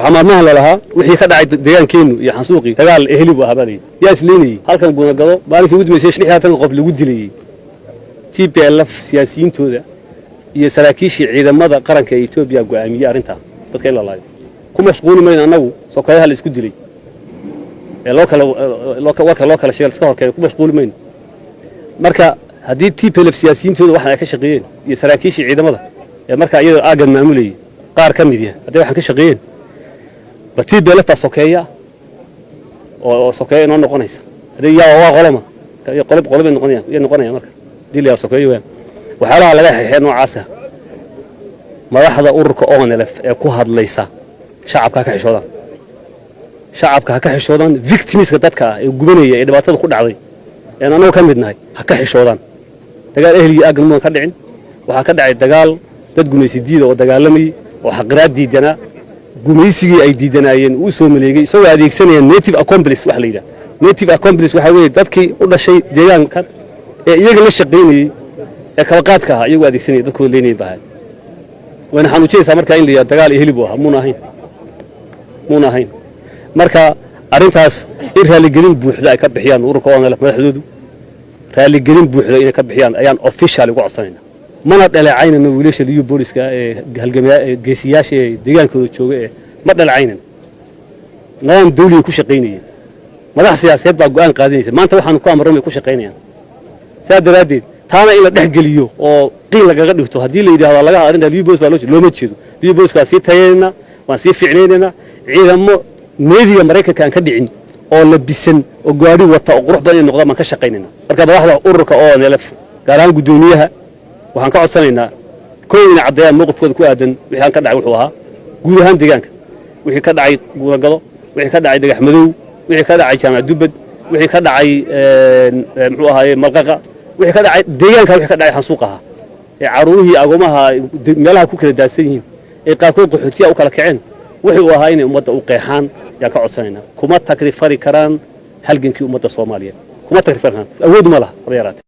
Waxaa maalmahan lalahaa wixii ka dhacay deegaankeennu iyo xansuuqii dagaal eheli buu ahaa baa layidhi. Yaa isleynayey halkan Gunagado maalinkii ugu dambeysay 46 qof lagu dilayey? TPLF siyaasiyiintooda iyo saraakiishii ciidamada qaranka ee Etoobiya go'aamiyey arrintaa dadka in la laayo. Ku mashquuli mayno annagu sokeeyaha la isku dilay ee loo kala warka loo kala sheegay iska horkeena, ku mashquuli mayno. Marka haddii TPLF siyaasiyiintooda waxan ay ka shaqeeyeen iyo saraakiishii ciidamada ee markaa iyadoo aaggan maamulayay qaar ka mid yahay hadday waxaan ka shaqeeyeen, ba TPLF baa sokeeya oo sokeeya inoo noqonaysa. Haddii yaa waa qoloma qolob qolobay noqonayaan, yay noqonayaan. Marka haddii la yaa sokeeyo weeyaan waxyaalaha laga xeexee noocaasa, madaxda ururka ONLF ee ku hadlaysa shacabka ha ka xishoodaan, shacabka ha ka xishoodaan. Victimska dadka ah ee gubanaya ee dhibaatada ku dhacday een annagu ka mid nahay ha ka xishoodaan. Dagaal ehligii aaggan mudan ka dhicin. Waxaa ka dhacay dagaal dad gumaysi diida oo dagaalamayey oo xaqiraad diidanaa, gumaysigii ay diidanaayeen uu soo maleegay isagoo adeegsanaya native accomplice. Waxa la yidhaha native accomplice waxaa weeye dadkii u dhashay deegaankan ee iyaga la shaqaynayey ee kabaqaadka ahaa iyagoo adeegsanaya dadkooda leynayay baahay. Wayna xanuujinaysaa markaa in la yidhaha dagaal eheli buu ahaa. Muuna ahayn, muuna ahayn. Marka arrintaas in raaligelin buuxda ay ka bixiyaan ururka ONLF madaxdoodu, raaligelin buuxda inay ka bixiyaan ayaan official uga codsanayna. Mana dhaleecaynano wiilasha liyu booliska ee halgamaya ee geesiyaasha ee deegaankooda jooga ee ma dhaleecaynano. Nidaam dawliga ku shaqaynayeen, madax siyaasadeed baa go'aan qaadanaysa. Maanta waxaanu ku amran bay ku shaqaynayaan. Sidaa daraaddeed taana in la dhex geliyo oo qiil lagaga dhigto haddii la yidhahdo laga arrinta liyu boolis baa loo jeedo, looma jeedo. Liyu booliska waan sii tayaynaa, waan sii fiicnaynaynaa. Ciidamo neediga Maraykanka aan ka dhicin oo labisan oo gaadhi wata oo qurux badan inay noqdaan baan ka shaqaynaynaa. Marka madaxda ururka ONLF, gaar ahaan guddoomiyaha, waxaan ka codsanaynaa kow inay caddeeyaan mowqifkooda ku aadan wixii aan ka dhacay wuxuu ahaa guud ahaan deegaanka, wixii ka dhacay Guuragado, wixii ka dhacay Dhagax Madow, wixii ka dhacay Jaamac Dubbad, wixii ka dhacay muxuu ahaaye Malqaqa, wixii ka dhacay deegaanka, wixii ka dhacay xansuuq ahaa ee caruurihii agoomaha meelaha ku kala daadsan yihiin ee qaarkood qaxootiya u kala kaceen wuxuu ahaa inay ummadda u qeexaan yaan ka codsanaynaa. Kuma takrifari karaan halgankii ummadda Soomaaliyeed, kuma takrifari karaan, awood ma laha haba yaraatee.